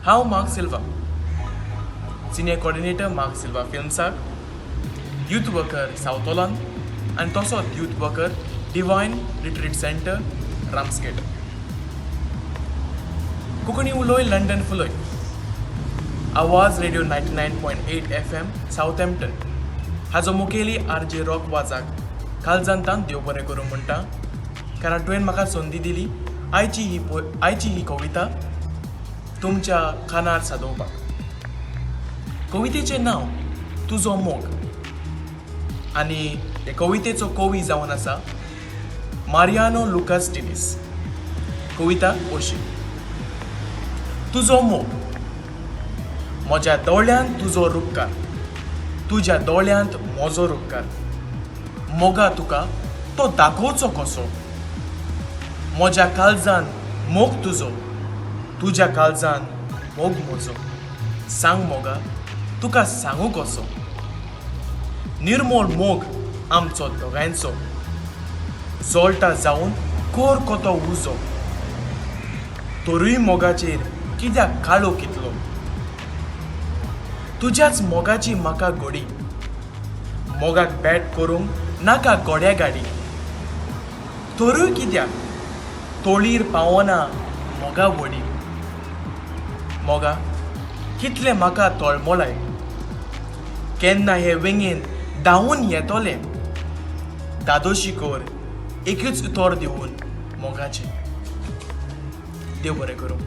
हांव Mark Silva, senior coordinator Mark Silva फिल्म्साक, youth worker सावतोलान आनी तसोच youth worker Divine Retreat Centre, Ramsgate. Konkani उलोय London फुलय. आवाज radio 99.8 FM, Southampton हाजो मुखेली आर जे रॉक वाजाक कालजांतान देव बरें करूं म्हणटा, कारण तुवें म्हाका संदी दिली आयची ही कविता तुमच्या कानार सादोवपाक. कवितेचें नांव तुजो मोग आनी हे कवितेचो कवी जावन आसा मारियानो लुकास डिनीस. कविता अशी: तुजो मोग. म्हज्या दोळ्यांत तुजो रुपकार, तुज्या दोळ्यांत म्हजो रुपकार. मोगा तुका तो दाखोवचो कसो? म्हज्या काळजान मोग तुजो, तुज्या काळजान मोग म्हजो. सांग मोगा, तुका सांगू कसो? निर्मोळ मोग आमचो दोगांयचो, जळटा जावन कोर कोतो उजो. तरूय मोगाचेर कित्याक काळो कितलो? तुज्याच मोगाची म्हाका गोडी, मोगाक बॅट करूंक नाका घोड्या गाडी. तरूय कित्याक तोळीर पावना मोगा वडी? मोगा, कितले म्हाका तळमळाय, केन्ना हे वेंगेन धांवून येतोलें? दादोशी कर एकूच उतर दिवन मोगाचें. देव बरें करूं.